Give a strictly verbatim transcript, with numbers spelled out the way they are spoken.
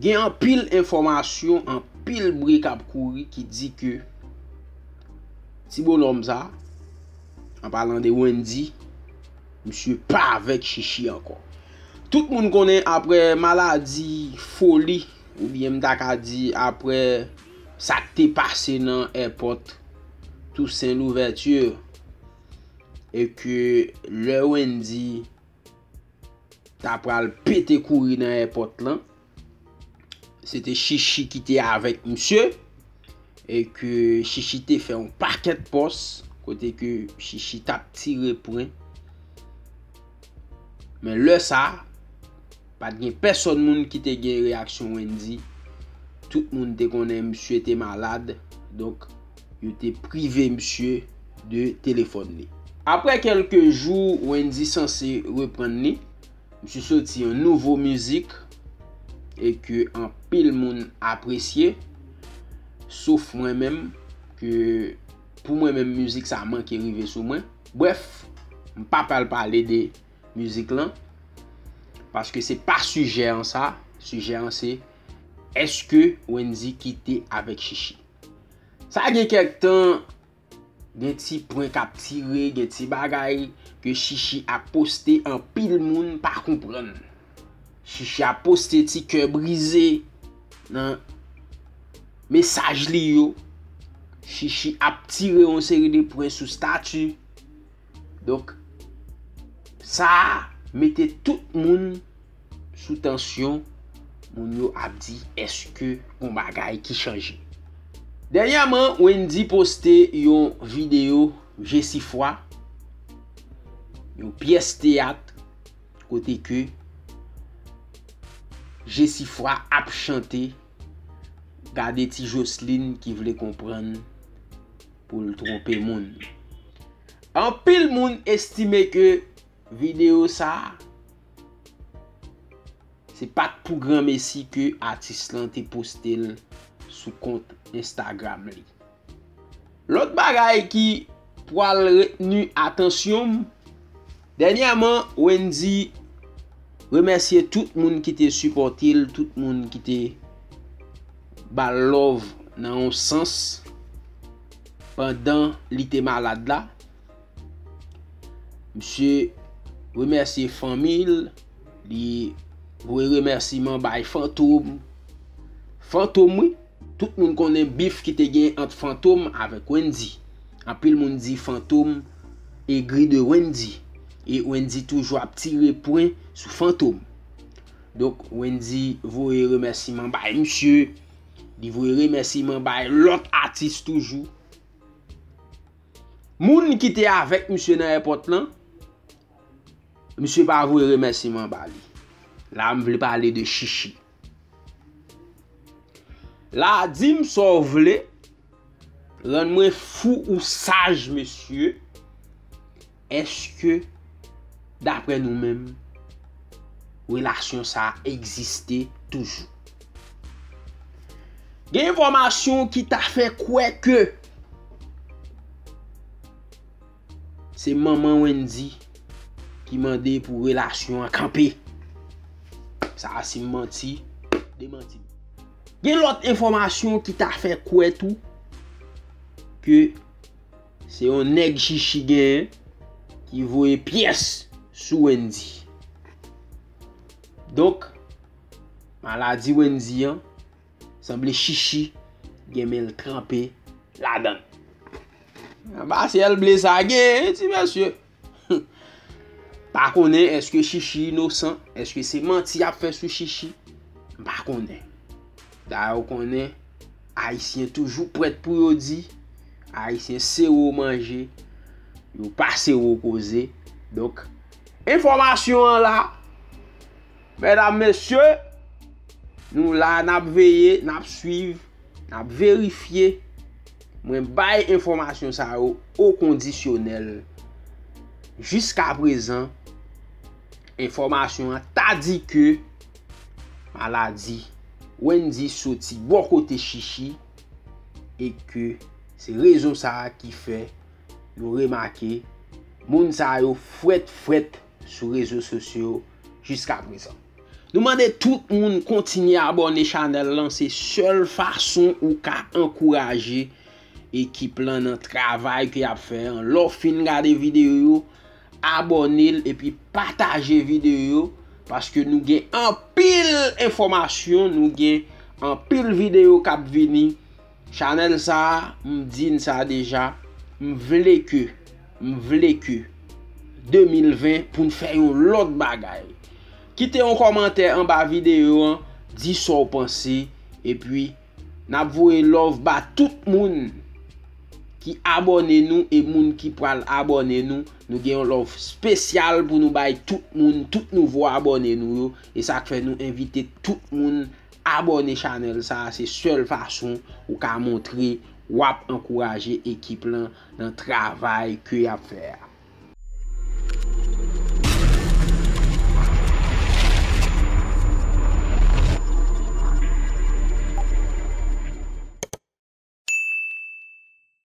Gen anpil enfòmasyon, anpil bri k ap kouri ki di ke ti bonòm sa, an palan de Wendy, misye pa avèk Chichi ankò. Tout moun konnen, aprè maladi foli, oubyen m ta ka di aprè sa k te pase nan èpòt Toussaint Louverture, e ke lè Wendy ta pral pete kouri nan èpòt lan, se te Chichi ki te avèk misye, e ke Chichi te fè yon pakèt pòs kote ke Chichi t ap tire pwen. Men lè sa, pa t gen pèsòn moun ki te gen reyaksyon Wendy. Tout moun te konnen misye te malad, donk yo te prive misye de telefòn li. Aprè kèlke jou, Wendy sanse reprann li. Misye soti yon nouvo mizik e ke anpil moun apresye, sof mwen menm, ke pou mwen menm mizik sa manke rive sou mwen. Brèf, m pa pral pale de mizik lan, paske se pa sijè an sa. Sijè an se, èske Wendy kite avèk Chichi? Sa gen kèk tan, gen ti pwen k ap tire, gen ti bagay ke Chichi ap poste, anpil moun pa konprann. Chichi ap poste ti kè brize nan mesaj li yo. Chichi ap tire yon seri de pwen sou stati. Donk, sa mete tout moun sou tansyon. Moun yo ap di, èske gon bagay ki chanje? Dènyèman, Wendy poste yon videyo Jesifwa, yon pyès teyat, kote ke Jesifwa ap chante, gade ti Jocelyn ki vle konprann pou l twonpe moun. Anpil moun estime ke videyo sa a, se pa t pou granmesi ke atis lan te poste l sou kont Instagram li. Lòt bagay ki pwal retni atansyon m, dènyèman, Wendy remèsye tout moun ki te sipòte l, tout moun ki te ba l love nan yon sans pandan li te malad la. Misye remèsye fanmi l, li voye remèsiman bay Fantom. Fantom, wi. Tout moun konnen bif ki te gen ant Fantom avèk Wendy. Anpil moun di Fantom egri de Wendy. E Wendy toujou ap tire pwen sou Fantom. Donk, Wendy voye remèsiman bay misye. Li voye remèsiman bay lòt atis toujou. Moun ki te avèk misye nan èpòt lan, misye pa voye remèsiman ba li. La, m vle pale de Chichi. La, di m sa w vle, rann mwen fou ou saj, mesye. Èske, daprè nou menm, relasyon sa a egziste toujou? Gen enfòmasyon ki ta fè kwè ke se manman Wendy ki mande pou relasyon an kanpe. Sa a, si m manti, demanti m. Gen lòt enfòmasyon ki ta fè kwè tou ke se yon nèg Chichi genyen ki voye pyès sou Wendy. Donk, maladi Wendy an, sanble Chichi gen men l tranpe ladan l. Anba syèl ble sa genyen, ti mesye. Pa konnen èske Chichi inosan, èske se manti y ap fè sou Chichi. M pa konnen. Dayè, ou konnen, Ayisyen toujou prèt pou yo di, Ayisyen sere w manje, yo pa sere w koze. Donk, enfòmasyon an la, medam, mesye, nou la, n ap veye, n ap swiv, n ap verifye. Mwen bay enfòmasyon sa yo o kondisyonèl. Jiskaprezan, enfòmasyon an ta di ke maladi Wendy soti bò kote Chichi e ke se rezon sa a ki fè nou remake moun sa yo frèt frèt sou rezo sosyo jiska prezan. Nou mande tout moun kontinye abòne chanèl lan, se sèl fason ou ka ankouraje ekip lan nan travay ke y ap fè an. Lè w fin gade videyo yo, abòne l epi pataje videyo yo, paske nou gen anpil enfòmasyon, nou gen anpil videyo k ap vini. Chanèl sa a, m di n sa deja, m vle ke, m vle ke de mil ven pou n fè yon lòt bagay. Kite yon kòmantè anba videyo an, di sa w panse, epi n ap voye love ba tout moun ki abòne nou e moun ki pral abòne nou. Nou gen yon love espesyal pou nou bay tout moun, tout nouvo abòne nou yo. E sa k fè nou envite tout moun abòne chanèl sa a, se sèl fason ou ka montre w ap ankouraje ekip lan nan travay ke y ap fè a.